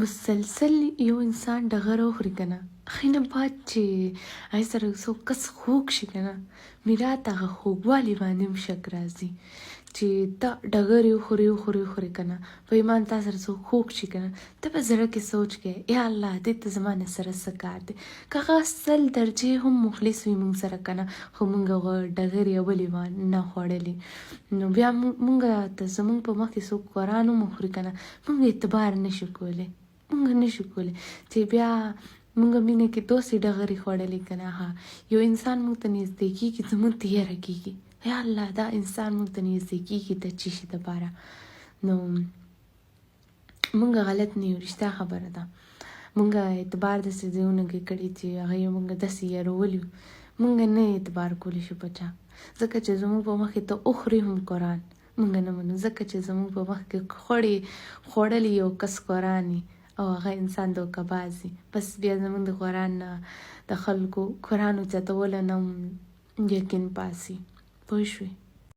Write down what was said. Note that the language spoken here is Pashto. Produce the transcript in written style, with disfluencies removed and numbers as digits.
مسلسل یو انسان ډغره وخوري کنه هغې نه بعد چې هغې سره څوک کس خوږ شي کنه میرات هغه خوږوالي باندې هم شک راځي چې ته ډغرې وخورې وخورې وخورې کنه په ایمان تا سره څوک خوږ شي کنه ته په زړه کې سوچ کې یا الله دې ته زما نه سره څه کار دی که هغه 100 درجې هم مخلص وي مونږ سره کنه خو مونږ هغه ډغرې اولې نه خوړلې نو بیا مونږ ته زمونږ په مخ کې څوک قرآن هم وخوري کنه مونږ اعتبار نشو کولی، مونږ نشو کولی چې بیا مونږ مینه کې دوسې ډغرې خوړلې کنه. ها، یو انسان مونږ ته نږدې کیږي، زمونږ ته یره کیږي، یا الله دا انسان مونږ ته نږدې کیږي د چی شي دپاره؟ نو مونږ غلط نه یو، رښتیا خبره ده. مونږ اعتبار داسې ځایونو کې کړی چې هغه یې مونږ داسې یرولي، مونږ نه اعتبار کولی شو په چا، ځکه چې زمونږ په مخې ته وخوري هم قرآن مونږ نه منو، ځکه چې زمونږ په مخ کې خوړې خوړلې یو کس قرآن او هغه انسان دوکه باز وي، بس بیا زمونږ د قرآن نه، د خلکو قرآن اوچتولو نه هم یقین پاسي، پوه شوې؟